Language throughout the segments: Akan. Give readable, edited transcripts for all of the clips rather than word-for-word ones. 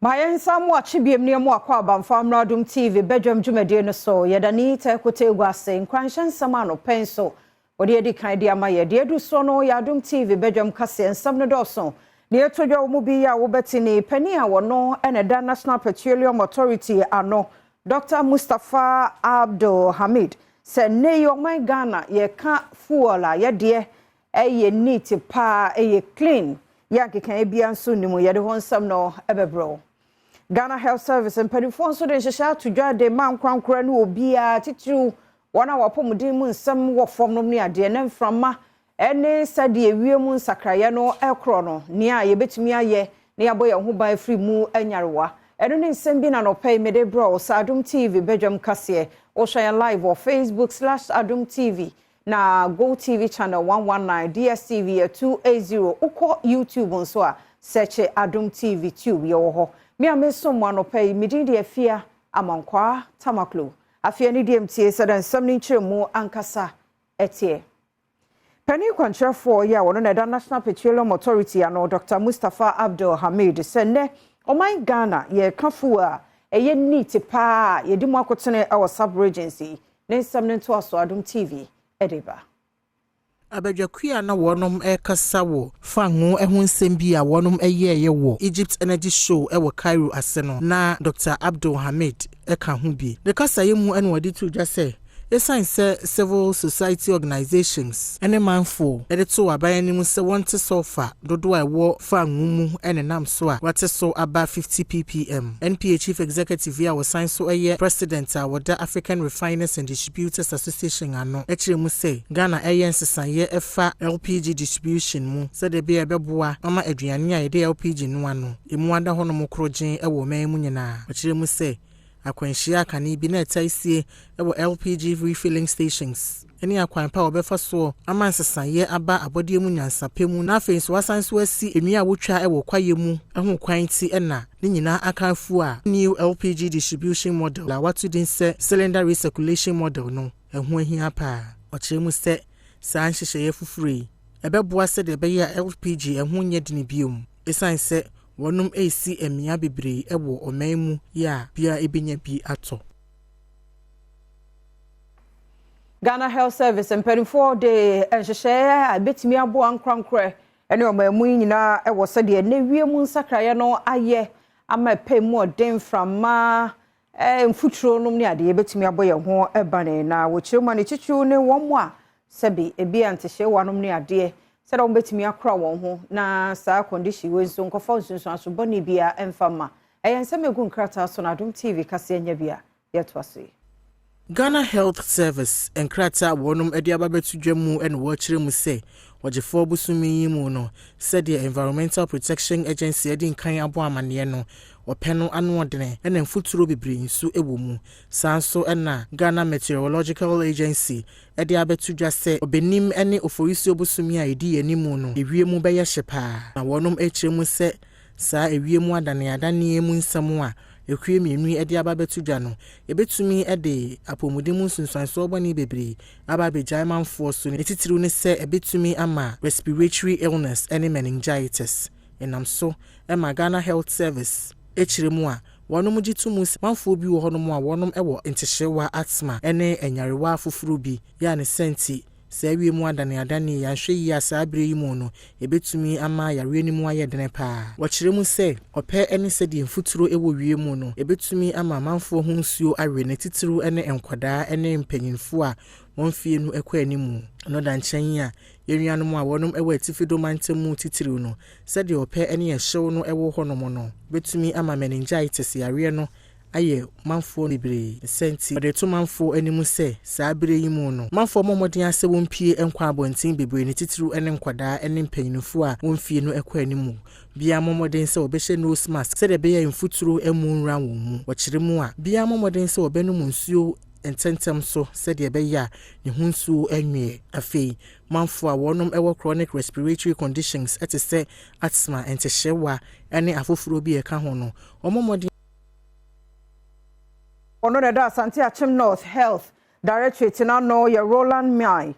Ma yɛnsa mo akye biem ne mo akɔ abamfa mmra Adom TV badwam dwumadie no so. Yɛda ne tɛkote egu ase nkranhyɛ nsɛm ano pɛn so. Wɔde adi kan de ama yɛ. Deɛ edu so no yɛ Adom TV badwam kaseɛ nsɛm no dɔɔso. Deɛ ɛto dwa wɔ mu bi a wobɛte ne panin a wɔno ɛna ɛda National Petroleum Authority ano, Dr. Mustapha Abdul Hamid, sɛ nne yi ɔman Ghana yɛka fuel a yɛdeɛ ɛyɛ neat paa, ɛyɛ clean, yɛ akeka bia nso nim. Yɛde ho nsɛm no ɛbɛbrɛ. Ghana Health Service mpanimfoɔ nso de nhyehyɛ ato dwa de ma nkorankora ne obiara, titiriw wɔn a wɔapɔmuden mu nsɛm wɔ fam no ne adeɛ ne mframa ɛne sɛdeɛ wiem nsakraeɛ no ɛkorɔ no, nea yɛbɛtumi ayɛ na yɛabɔ yɛn ho ban afiri mu anyarewa. Ɛno ne nsɛm bi na nɔpɛ yi mede brɛ wo sɛ Adom TV badwam kaseɛ. Wohwɛ yɛn live wɔ Facebook/Adom TV na Go TV channel 119, DSTV yɛ 280. Wokɔ YouTube nso a, search Adom TV Tube, yɛwɔ hɔ. Me a mesom mo anɔpa yi, medin de Afia Amankwaa Tamaklo. Afei ne deɛ mtie sɛ dɛ nsɛm no nkyerɛ ankasa ɛteɛ. Panin kwankyerɛfoɔ yi a wɔno na ɛda National Petroleum Authority ano, Dr. Mustapha Abdul Hamid, sɛ nnɛ ɔman Ghana yɛka fuel a ɛyɛ neat paa, yɛdi mu akotene ɛwɔ sub regions yi. Ne nsɛm no ntoaso, Adom TV ɛde ba. Abadwakua na wɔnom rekasa wɔ fango ho nsɛm bi a wɔnom yɛɛyɛ wɔ Egypt Energy Show wɔ Cairo ase no, na Dr Abdul Hamid ka ho bi. Ne kasaeɛ mu na wɔde to dwa sɛ ɛsiane sɛ civil society organizations ne manfoɔ de to aban anim sɛ wɔnte sulfur dodoɔ a ɛwɔ fango mu ne nam so a wɔate so aba 50 ppm. NPA Chief Executive yi a wɔsan so yɛ President a wɔda African Refiners and Distributors Association ano kyerɛ mu sɛ Ghana ɛyɛ nsesaeɛ ɛfa LPG distribution mu sɛdeɛ ɛbɛyɛ ɛbɛboa ama aduane a yɛde LPG noa no emu ada hɔnom korogyen wɔ ɔman mu nyinaa. Ɔkyerɛ mu sɛ akwanhyia akane bi na ɛtae sie wɔ LPG refilling stations ne akwan pa a wɔbɛfa soɔ ama nsesaeɛ aba abɔdeɛ mu nyansapɛ mu, na afei nso wasan so asi nnua a wotwa wɔ kwaeɛ mu ho kwan ti na ne nyinaa aka afu a new LPG distribution model a wato din sɛ cylinder recirculation model no ɛho ahia paa. Ɔkyerɛ mu sɛ saa nhyehyɛeɛ foforɔ yi ɛbɛboa sɛdeɛ ɛbɛyɛ a LPG ɛho nyɛ dene biom, ɛsiane sɛ wɔnom resi mmea bebree wɔ ɔman mu yi a bia ebenya bi atɔ. Ghana Health Service mpanimfoɔ de nhyehyɛeɛ a ebetumi aboa nkorankorɛ ne ɔman mu yi nyinaa wɔ sɛdeɛ ne wiem nsakraeɛ no ayɛ ama ɛpɛ mu ɔden, mframa, mfuturo nom ne adeɛ, ebetumi abɔ yɛn ho ban. Na wɔkyerɛ mu a, ne titiriw ne wɔn a sɛbi ebi a ntehyeewa nom ne adeɛ, sɛdeɛ wɔn bɛtumi akora wɔn ho na saa condition wei nso nkɔfa nsunsuanso bɔne bia mfa ma. Ɛyɛ nsɛm egu nkrataa so na Adom TV kaseɛ nya bi a yɛtoa so yi. Ghana Health Service nkrataa a wɔnom de aba bɛto dwa mu na wɔrekyerɛ mu sɛ wɔgyefoɔ bosome yi mu no, sɛdeɛ Environmental Protection Agency adi nkan abɔ amanneɛ no, ɔpɛ no ano ɔdene na mfuturo bebree nso wɔ mu. Saa nso na Ghana Meteorological Agency de abɛto dwa sɛ Ɔbɛnim ne Oforisuo bosome a ɛdi anim no, ewiem bɛyɛ hye paa, na wɔnom rekyerɛ mu sɛ saa ewiem adaneadaneɛ mu nsɛm a ekuo mmienu yi de aba abɛto dwa no, ebetumi de apɔmuden mu nsunsuansoɔ bɔne bebree aba abɛgyae manfoɔ so. Ne titiriw ne sɛ ebetumi ama respiratory illness ne meningitis. Ɛnam so ma Ghana Health Service akyerɛ mu a wɔnom gye to mu sɛ manfoɔ bi wɔ hɔnom a wɔnom wɔ ntehyewa, asthma ne nyarewa afoforɔ bi yɛ a ne sɛnti saa wiem adaneadane yɛanhwɛ yie a, saa berɛ yi mu no ebetumi ama yareɛ no mu ayɛ dene paa. Wɔkyerɛ mu sɛ ɔpɛ ne sɛdeɛ mfuturo wɔ wiem mu no ebetumi ama amanfoɔ ho nsuo awe, ne titiriw ne nkwadaa ne mpanyinfoɔ a wɔn fie no kɔ anim no. Da nkyɛn a yɛn nuanom a wɔnom wɔ atifi do mantam mu titiriw no, sɛdeɛ ɔpɛ ne ɛhyew no wɔ hɔnom no betumi ama meningitis yareɛ no ayɛ manfoɔ bebree. Sɛnti wɔde to manfoɔ anim sɛ saa berɛ yi mu no, manfoɔ mmɔ mmɔden asɛ wɔmpie nkɔ abɔnten bebree, ne titiriw ne nkwadaa ne mpanyinfoɔ a wɔn fie no kɔ anim. Bia mmɔ mmɔden sɛ wɔbɛhyɛ nose mask sɛdeɛ ɛbɛyɛ mfuturo mu nwura wɔn mu. Wɔkyerɛ mu a, bia mmɔ mmɔden sɛ wɔbɛnom nsuo ntɛntɛm so sɛdeɛ ɛbɛyɛ a ne ho nsuo nwie. Afei manfoɔ a wɔnom wɔ chronic respiratory conditions ɛte sɛ asthma, ntehyewa ne afoforɔ bi a ɛka ho no, wɔn mmɔden. Ɔno na ɛda Asante Akyem North Health Directorate n'ano yɛ Roland Mai.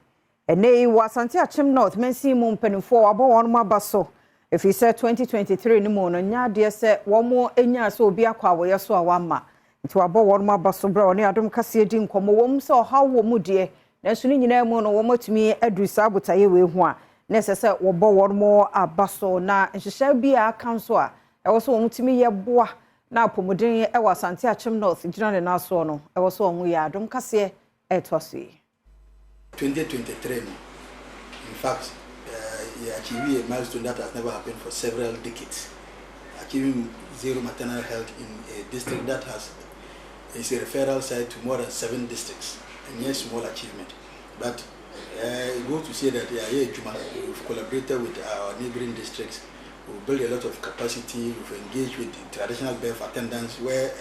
Ɛnɛ yi wɔ Asante Akyem North mansin mu, mpanimfoɔ wabɔ wɔn aba so. Ɛfiri sɛ 2023 no mu no, nyɛ adeɛ sɛ wɔn anya sɛ obi akɔ awɔyɛ so a wama. Nti wabɔ wɔn aba so berɛ a ɔne Adom Kaseɛ di nkɔmmɔ wɔm sɛ ɔhaw wɔ mu deɛ, nanso ne nyinaa mu no wɔn atumi aduru saa botaeɛ wei ho a na ɛsɛ sɛ wɔbɔ wɔn mo aba so, na nhyehyɛ bi a aka nso a ɛwɔ sɛ wɔn tumi yɛ boa na apɔmuden wɔ Asante Akyem North gyina ne nan soɔ no, ɛwɔ sɛ wɔn yɛ. Adom Kaseɛ ɛtoa so yi. 2023 no, in fact, you achieve a milestone that has never happened for several decades. Achieving zero maternal health in a district that has is a referral site to more than seven districts. And yes, small achievement. But it goes to say that, yeah, we've collaborated with our neighboring districts. We've built a lot of capacity. We've engaged with the traditional birth attendants where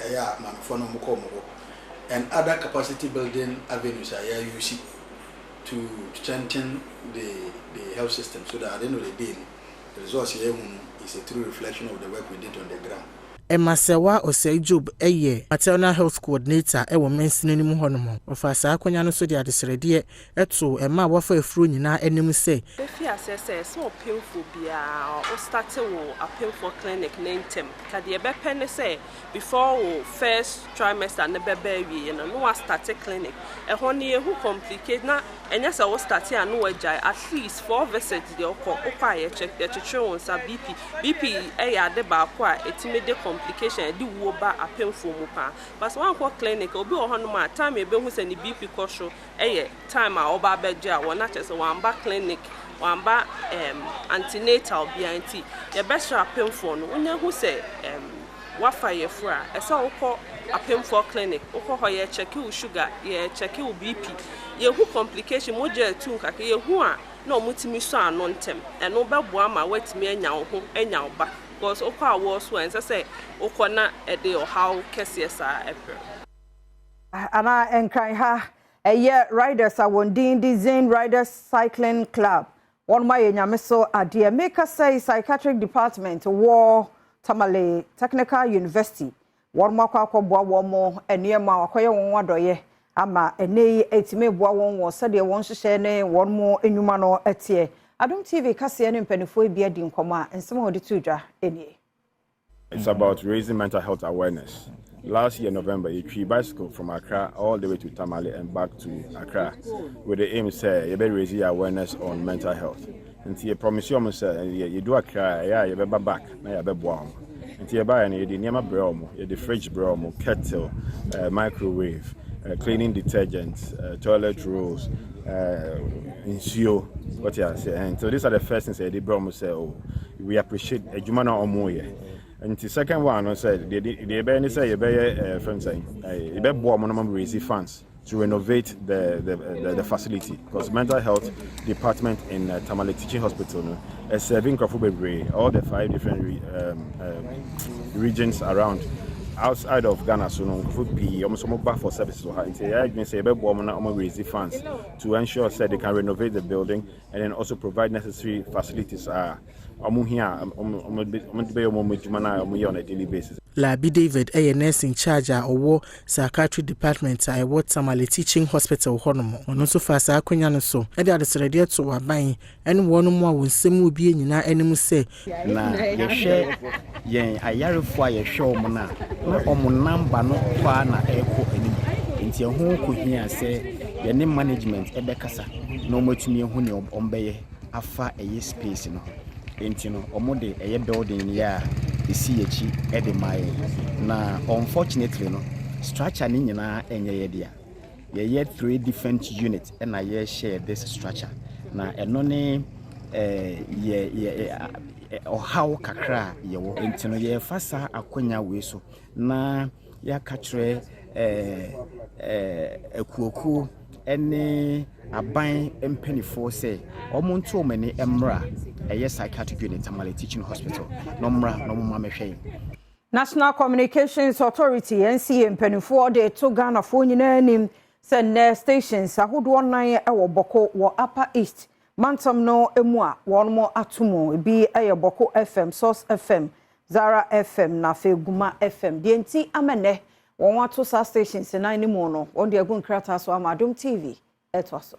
and other capacity building avenues are using to strengthen the health system so that at the end of the day, the results here is a true reflection of the work we did on the ground. Emma Sewa Osei Job ɛyɛ maternal health coordinator ɛwɔ mansini no mu hɔnom. Ɔfa saa akonnwa no so de adesrɛdeɛ ɛto ɛma a wɔafa afuro nyinaa anim sɛ bɛfi aseɛ sɛ ɔpemfo biara wo start wo apemfoɔ clinic ne ntɛm ka deɛ ɛbɛpɛ ne sɛ before wo first trimester ne bɛbɛ awie no na wa start clinic. Ɛhɔ no yɛhu complicate na ɛnyɛ sɛ wo start a na wagyae. At least four visits deɛ wokɔ a yɛkyekyere wo nsa. BP ɛyɛ ade baako a ɛtumi de complication, ɛde wuo ba apemfoɔ mu paa. But sɛ wankɔ clinic, obi wɔ hɔnom a time yɛbɛhu sɛ ne BP kɔ so ɛyɛ time a ɔba abɛgye a wɔn akyɛ sɛ wamba clinic, wamba antenatal bia. Nti yɛbɛhyɛ apemfoɔ no, wonya hu sɛ wafa yɛforo a, ɛsɛ wokɔ apemfoɔ clinic. Wokɔ hɔ, yɛkyɛke wo sugar, yɛkyɛke wo BP, yɛhu complication, mogya etu nkakra, yɛhu a na ɔmo tumi sɔ ano ntɛm. Ɛno bɛboa ma woatumi anya wo ho, anya wo ba, because wokɔ awoɔ so a, ɛnsɛ sɛ wokɔ na ɛde ɔhaw kɛseɛ saa ɛbrɛ. Ana Nkran ha ɛyɛ riders a wɔn din di Zane Riders Cycling Club, wɔn mo ayɛ Nyame so adeɛ. Meka sɛ psychiatric department wɔ Tamale Technical University, wɔn mo akɔ akɔboa wɔn mo nneɛma a wakɔyɛ wɔn adɔyɛ ama ɛnɛ yi etimi boa wɔn wɔ sɛdeɛ wɔn hyehyɛ ne wɔn mo nnwuma no teɛ. Adom TV kaseɛ ne mpanimfoɔ bi adi nkɔmɔ a nsɛm a wɔde to dwa nie. It's about raising mental health awareness. Last year, November, you bicycle from Accra all the way to Tamale and back to Accra with the aim sɛ you raise awareness on mental health. Nti yɛ promise wɔn sɛ yɛdu Accra ɛyɛ a yɛbɛba back na yɛbɛboa wɔn. Nti yɛbaeɛ no, yɛde nneɛma brɛ wɔn. Yɛde fridge brɛ wɔn, kettle, microwave, cleaning detergent, toilet rolls, nsuo. What you say? And so these are the first things yɛde brɛ wɔn sɛ, oh, we appreciate adwuma na wɔn yɛ. Nti second one no sɛ deɛ yɛbɛyɛ ne sɛ yɛbɛyɛ fɛn sɛ yɛbɛboa wɔn na wɔn raise funds to renovate the facility, because mental health department in Tamale Teaching Hospital no is serving nkurɔfo bebree, all the five different regions around, outside of Ghana. So no, nkurɔfo pii wɔn nso wɔn ba for services wɔ ha. Nti yɛyɛ adwene sɛ yɛbɛboa wɔn na wɔn raise funds to ensure sɛ they can renovate the building and then also provide necessary facilities a wɔn hia a wɔn de bɛyɛ wɔn adwuma na wɔn yɛ on a daily basis. Labi David ɛyɛ nurse in charge a ɔwɔ psychiatry department a ɛwɔ Tamale Teaching Hospital hɔnom. Ɔno nso fa saa akonnwa no so ɛde adesrɛdeɛ to aban ɛne wɔn mu a wɔn nsɛm mu bie nyinaa anim sɛ na yɛhwɛ yɛn ayarefoɔ a yɛhwɛ wɔn no a, na wɔn number no kɔ a na ɛrekɔ anim, nti ɛho kɔhia sɛ yɛne management ɛbɛkasa na wɔatumi ahu nea wɔbɛyɛ afa ɛyɛ space no ho. Nti no wɔn de ɛyɛ building yi a ɛsi akyi ɛde ma yɛn, na unfortunately no, structure ne nyinaa ɛnyɛ yɛ dea. Yɛyɛ three different units ɛna yɛhyɛ this structure, na ɛno ne yɛ yɛ ɔhaw kakra a yɛwɔ. Nti no yɛfa saa akonnwa wei so na yɛaka kyerɛ ɛɛ akuokuo ne aban mpanimfoɔ sɛ wɔn nto wɔn ani mmra ɛyɛ psychiatric unit, Tamale Teaching Hospital, na ɔmmra na wɔn mmɛhwɛ yɛn. National Communications Authority, NCA, mpanimfoɔ de to Ghanafoɔ nyinaa anim sɛ nnɛ stations ahodoɔ nan wɔ Bawku wɔ Upper East mantam no mu a wɔn ato mu. Ebi yɛ Bawku FM, Source FM, Zara FM na afei Guma FM. Deɛ nti ama nnɛ wɔn ato saa stations nan no mu no, wɔn de agu nkrataa so ama Adom TV ɛtoa so.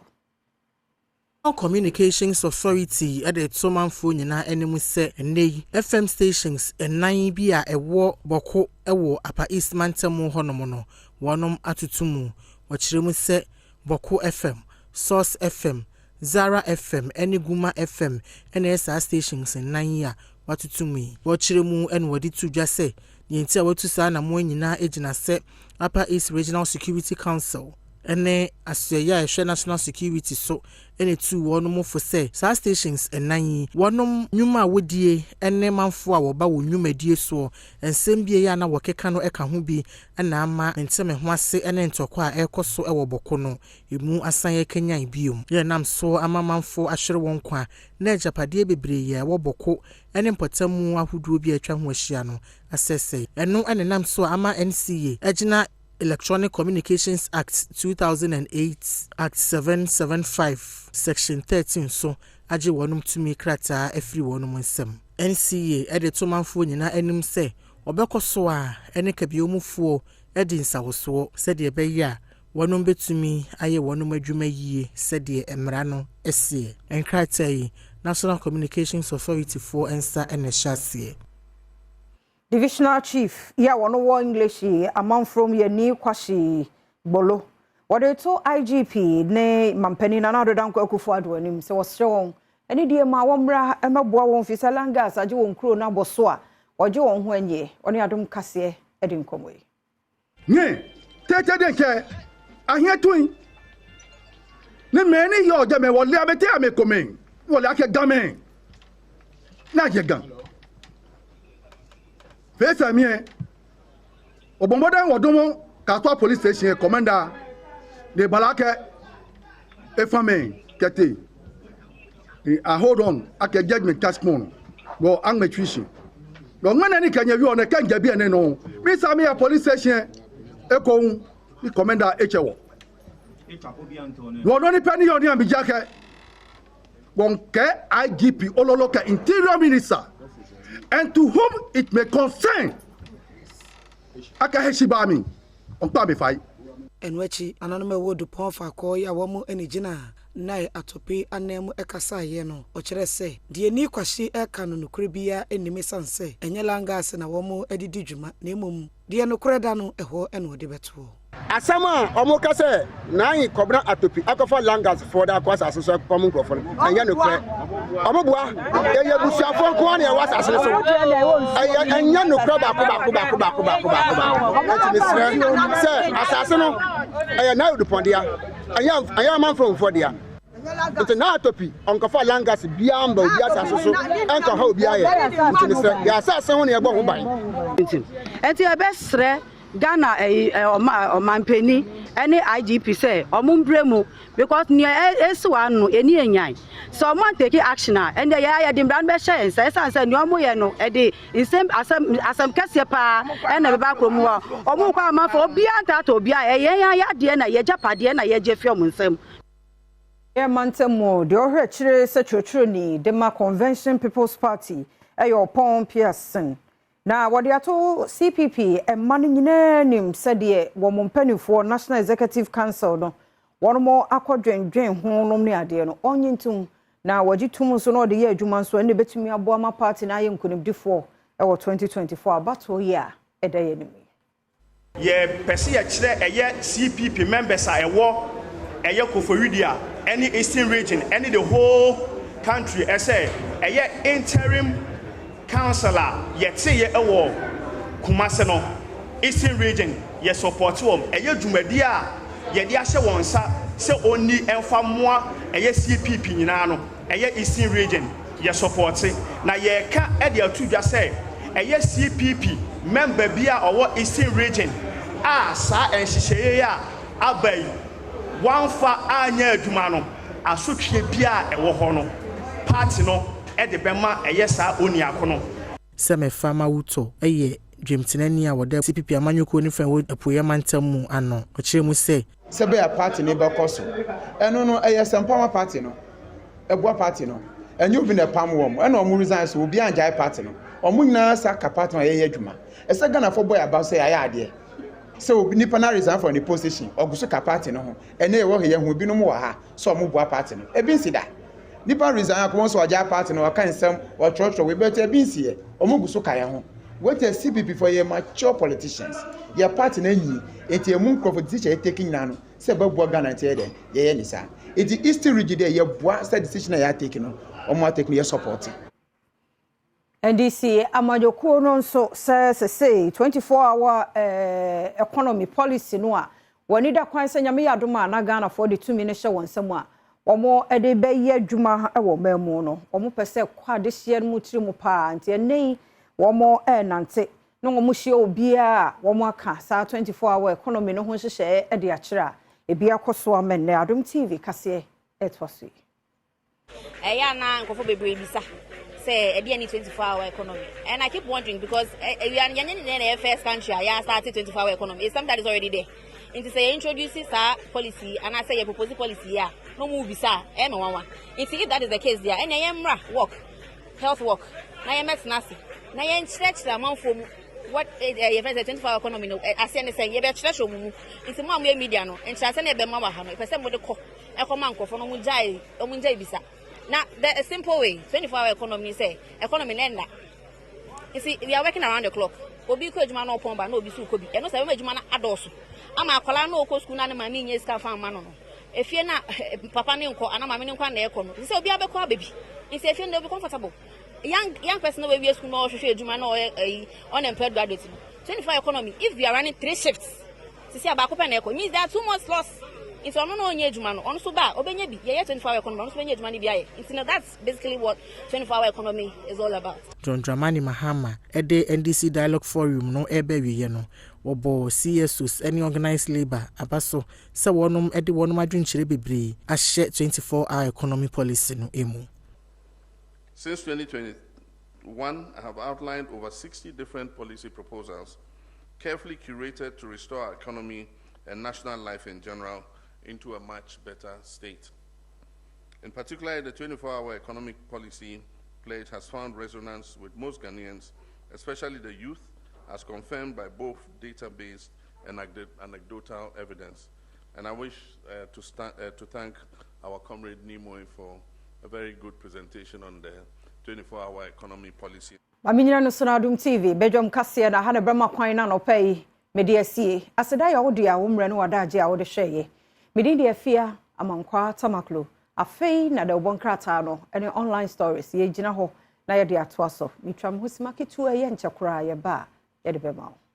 Communications Authority de to manfoɔ nyinaa anim sɛ ɛnnɛ yi FM stations nnan bi a ɛwɔ Bawku wɔ Upper East mantam hɔnom no, wɔnom atoto mu. Wɔkyerɛ mu sɛ Bawku FM, Source FM, Zara FM ne Guma FM na ɛyɛ saa stations nnan yi a wɔatoto mu yi. Wɔkyerɛ mu na wɔde to dwa sɛ deɛ nti a wɔatu saa anammɔn nyinaa gyina sɛ Upper East Regional Security Council ne asoɛeɛ a ɛhwɛ national security so na etu wɔn fo sɛ saa stations nnan yi wɔnom nnwuma a wɔdie ne manfoɔ a wɔba wɔ nnwumadie soɔ nsɛm bi a na wɔkeka no ka ho bi na ama mente me ho ase ne ntɔkwa a ɛrekɔ so wɔ Bawku no emu asan akanyan biom. Yɛnam so ama manfoɔ ahwere wɔn nkwa na agyapadeɛ bebree a ɛwɔ Bawku ne mpɔtamu ahodoɔ bi a atwa ho ahyia no asɛesɛe. Ɛno nenam so ama NCA agyina Electronic Communications Act 2008, Act 775, Section 13 so agye wɔnom tumi krataa afiri wɔnom nsam. NCA de to manfoɔ nyinaa anim sɛ wɔbɛkɔ so a ne kabiomufoɔ adi nsawosoɔ sɛdeɛ ɛbɛyɛ a wɔnom bɛtumi ayɛ wɔnom adwuma yie sɛdeɛ mmara no seɛ. Nkrataa yi, National Communications Authority foɔ nsa na ɛhyɛ aseɛ. Divisional Chief yi a wɔn wɔ Ngleshie Amanfrom yɛ Nii Kwashie Gbolo wɔde to IGP ne mampanin Nana Addo Dankwa Akufo-Addo anim sɛ wɔsrɛ wɔn ɛne deɛ ma wɔn mmra mmɛboa wɔn fi sɛ landguards agye wɔn kuro no abɔ so a wɔgye wɔn ho anyie. Ɔne Adom Kaseɛ de nkɔmmɔ yi. Nye tete de nkɛ ahiɛ tui ne mɛ ni yɔ jɛ mɛ wɔle ame te ame kome wɔle akɛ gan mɛ n'a jɛ gan fesa miɛ obɔnbɔdɛ wɔdɔmɔ Kasoa Police Station commander de bala kɛ efame kɛte I hold on akɛ judgment cash pon wɔ aŋmɛ tuition lɔ ŋmɛnɛ ni kɛnyɛ yɔ ne kɛ njɛbi ɛnɛ nɔ mi sa mi yɛ police station ekohun ni commander etsɛ wɔ wɔdɔ ni pɛ ni yɔ ni amidza kɛ wɔn kɛ IGP ololo kɛ Interior Minister and to whom it may concern aka hesi ba mi ɔnkpa mi fa yi. Ɛno akyi, nananom a ɛwɔ Dupɔn faakɔ yi a wɔn ani gyina Nai Atope anan mu kasaeɛ no, ɔkyerɛ sɛ deɛ Nii Kwahye reka no nokorɛ biara nnim ɛsiane sɛ ɛnyɛ landguards na wɔn de di dwuma na mmom deɛ nokorɛ da no ɛhɔ na ɔde bɛtoɔ. Asɛm a wɔka sɛ Nai Kɔbena Atopi akɔfa landguardsfoɔ de akɔ asase so akɔpam nkurɔfoɔ no, ɛnyɛ nokorɛ. Wɔboa, yɛyɛ abusuafoɔ nko ara na yɛwɔ asase no so. Ɛyɛ ɛnyɛ nokorɛ baako baako baako baako baako baako baako. Enti mesrɛ sɛ asase no ɛyɛ Nai Odupɔn dea, ɛnyɛ ɛnyɛ amanfromfoɔ dea. Nti Nai Atopi ɔnkɔfa landguards biara mba obi asase so ɛnkɔha obi ayɛ. Nti mesrɛ, yɛn asase ho na yɛbɔ ho ban. Nti yɛbɛsrɛ Ghana ɛyi ɔma ɔmampanin ɛne IGP sɛ ɔmo mbrɛ mu because nea esi wɔ ano eni enyan sɛ ɔmo antake action a, ɛnna yɛ yɛde mbra no bɛhyɛ yɛn nsa ɛsan sɛ nea ɔmo yɛ no ɛde nsɛm asɛm asɛm kɛseɛ paa ɛna ɛbɛba kurom hɔ. Ɔmo kɔ amanfo obiara ntaata obiara, ɛyɛ yɛn ayadeɛ na yɛ gyapadeɛ na yɛgye fi ɔmo nsam. Yɛ mantam mu deɛ ɔhwɛ akyire sɛ twerɛtwerɛni de ma Convention People's Party ɛyɛ Ɔpɔn Pearson na wɔde ato CPP mma no nyinaa nim sɛdeɛ wɔn mpanimfoɔ National Executive Council no wɔn mo akɔdwendwen ho nom ne adeɛ no ɔnye ntom na wɔgye tom nso na ɔde yɛ adwuma nso ɛne bɛtumi aboa ma party no ayɛ nkonimdifoɔ ɛwɔ 2024 abatoɔ yi a ɛda yɛn anim yi. Yɛpɛ sɛ yɛkyerɛ ɛyɛ CPP members a ɛwɔ ɛyɛ Koforidua ɛne Eastern Region ɛne the whole country ɛsɛ ɛyɛ interim council a yɛteyɛ ɛwɔ Kumase no, Eastern Region yɛ support wɔn ɛyɛ dwumadi a yɛde ahyɛ wɔn nsa sɛ ɔnni ɛmfa mmoa ɛyɛ CPP nyinaa no, ɛyɛ Eastern Region yɛ support na yɛreka ɛde ato dwa sɛ ɛyɛ CPP member bi a ɔwɔ Eastern Region a saa nhyehyɛeɛ yi a aba yi wɔamfa anyɛ adwuma no, asotwe bi a ɛwɔ hɔ no, party no ɛde bɛma ɛyɛ saa oniako no. Sɛ mefa ma wotɔ ɛyɛ dwamtenani a wɔda CPP amanyɔkuo no fɛn wɔ Apueeɛ mantam mu ano. Ɔkyerɛ mu sɛ sɛ bɛyɛ party ne bɛkɔ so ɛno no ɛyɛ sɛmpama party no ɛboa party no ɛnyɛ obi na ɛpam wɔn ɛna wɔn resign so obi angyae party no wɔn nyinaa sa ka party no a yɛyɛ adwuma. Ɛsɛ Ghanafoɔ bɔ yɛ aba sɛ yɛayɛ adeɛ sɛ obi nipa na resign for ne position ɔgu so ka party no ho. Ɛnɛ yɛwɔ ha yɛn ho ebinom wɔ ha sɛ wɔn boa party no ebi nsi da. Nipa resign a kɔmɔ sɛ ɔgya party no, ɔka nsɛm, ɔtwerɛtwerɛ wei bɛtɛ ebi nsiɛ, ɔmo gu so ka yɛn ho. Wetin CPP for yɛ mature politicians, yɛ party na nyi eti emu nkurɔfo decision yɛ take nyinaa no sɛ ɛbɛboa Ghana, nti yɛ dɛ yɛyɛ ne saa. Eti Eastern Region deɛ, yɛboa sɛ decision a yɛ atake no, ɔmo atake no, yɛ support. NDC amanyɔkuo no nso sɛ sesei 24 hour economy policy no a wɔn da kwan sɛ Nyame yɛ adom a na Ghanafoɔ de tumi no hyɛ wɔn nsam a, wɔn de bɛyɛ adwuma wɔ ɔman mu no, wɔn pɛ sɛ kɔ adehyeɛ no mu tiri mu paa. Nti ɛnɛ yi wɔn ɛrenante na wɔn hyia obiara a wɔn aka saa 24 hour economy no ho nhyehyɛeɛ de akyerɛ a ebi akɔ so ama nnɛ Adom TV kaseɛ ɛtoa so yi. Ɛyɛ ana nkurɔfoɔ bebree bisa sɛ ɛdeɛ ne 24 hour economy, and I keep wondering because ɛwia yɛnyɛ ne na ɛyɛ first country a yɛ start 24 hour economy. It's something that is already there. Nti sɛ yɛ introduce saa policy anaasɛ yɛ propose policy yi a na ɔmo bisa a, ɛyɛ me nwanwa. Nti if that is the case deɛ, ɛnna yɛn mmra work, health work, na yɛn mɛtena ase na yɛn kyerɛkyerɛ amanfoɔ mu what yɛ fɛ sɛ 24 hour economy no aseɛ ne sɛ yɛbɛkyerɛkyerɛ ɔmo mu. Nti mo a mo yɛ media no, nkyerɛsɛ ne yɛbɛma wɔ ha no, yɛpɛ sɛ mo de kɔ ɛkɔma nkurɔfoɔ no, ɔmo gyae bisa. Na the simple way, 24 hour economy sɛ economy na ɛnna. You see, we are working around the clock. Obi kɔ adwuma na ɔpɔn ba na obi so kɔ bi. Ɛno sɛ ɛbɛma adwuma no adɔɔso ama akwadaa na ɔkɔ sukuu na ne maame nyɛ sika fa ama no. Efie na papa ne nkɔ ana maame ne nkɔ na ɛkɔ no sɛ obi abɛkɔ aba bi. Nti efie no obi comfortable, young person na wɔawie sukuu na ɔhwehwɛ adwuma na ɔyɛ ɛyi unemployed graduate no. 24 hour economy, if we are running three shifts sisi a baako pɛ na ɛkɔ, means there are too much loss. Nti ɔno na ɔnyɛ adwuma no, ɔno nso ba a ɔbɛnya bi. Yɛyɛ 24 hour economy, ɔno nso bɛnya adwuma no bi ayɛ. Nti no, that's basically what 24 hour economy is all about. John Dramani Mahama de NDC Dialogue Forum no ɛreba awieeɛ no, wɔbɔ CSOs ne organised labour aba so sɛ wɔnom de wɔnom adwenkyerɛ bebree ahyɛ 24 hour economy policy no mu. Since 2021, I have outlined over 60 different policy proposals, carefully curated to restore our economy and national life in general into a much better state. In particular, the 24-hour economic policy pledge has found resonance with most Ghanaians, especially the youth, as confirmed by both data-based and anecdotal evidence. And I wish to thank our comrade Nimoy for a very good presentation on the 24-hour economy policy. Maame nyina no so na Adom TV badwam kaseɛ na ha ne bɛma kwan na nɔpɛ yi mede asie. Aseda yɛ wode a wo mmerɛ no wadagye a wode hwɛeɛ. Mede de afia Amankwa Tamaklo. Afei na de wobɔ nkrataa no ne online stories yɛgyina hɔ na yɛde atoa so. Metwa me ho sima ketewa, yɛ nkyɛ koraa, yɛba a yɛde bɛma wo.